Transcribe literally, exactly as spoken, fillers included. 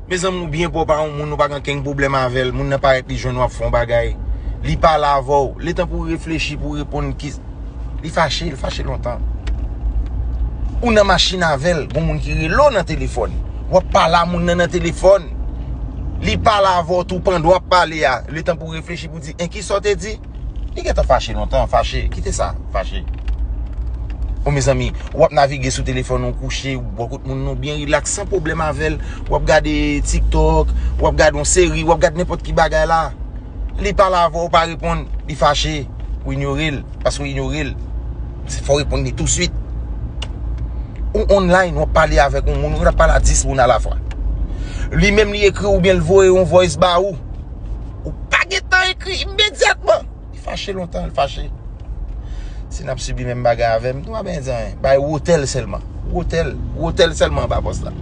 Mezanmi, ou byen pwòp a yon moun, ou pa gen kenn pwoblèm avè l, moun nan parèt li jwenn w ap fè yon bagay, li pale avè w, letan pou w reflechi, pou w reponn ki, li fache, li fache lontan. Ou nan machin avè l, gon moun ki rele w nan telefòn, w ap pale a moun nan nan telefòn, li pale avè w tou pandan w ap pale a, letan pou w reflechi pou w di, en ki sa w te di? Li gentan fache lontan, fache. Kite sa, fache. O mezanmi, w ap navige sou telefòn ou kouche, ou bò kot moun nou byen rilaks, san pwoblèm avè l. W ap gade TikTok, w ap gade yon seri, w ap gade nenpòt ki bagay la. Li pale avè w, ou pa reponn, li fache. Ou inyore l, paske w inyore l. Se fò w reponn li touswit. Ou online, w ap pale avèk yon moun, ou ap pale a dis moun alafwa. Li menm li ekri oubyen l voye yon voice ba ou. Ou pa gentan ekri imedyatman. Li fache lontan, li fache. Si n ap sibi menm bagay avè m, nou pa bezwen di anyen. Bay wotèl sèlman. Wotèl, wotèl sèlman anba pòs la.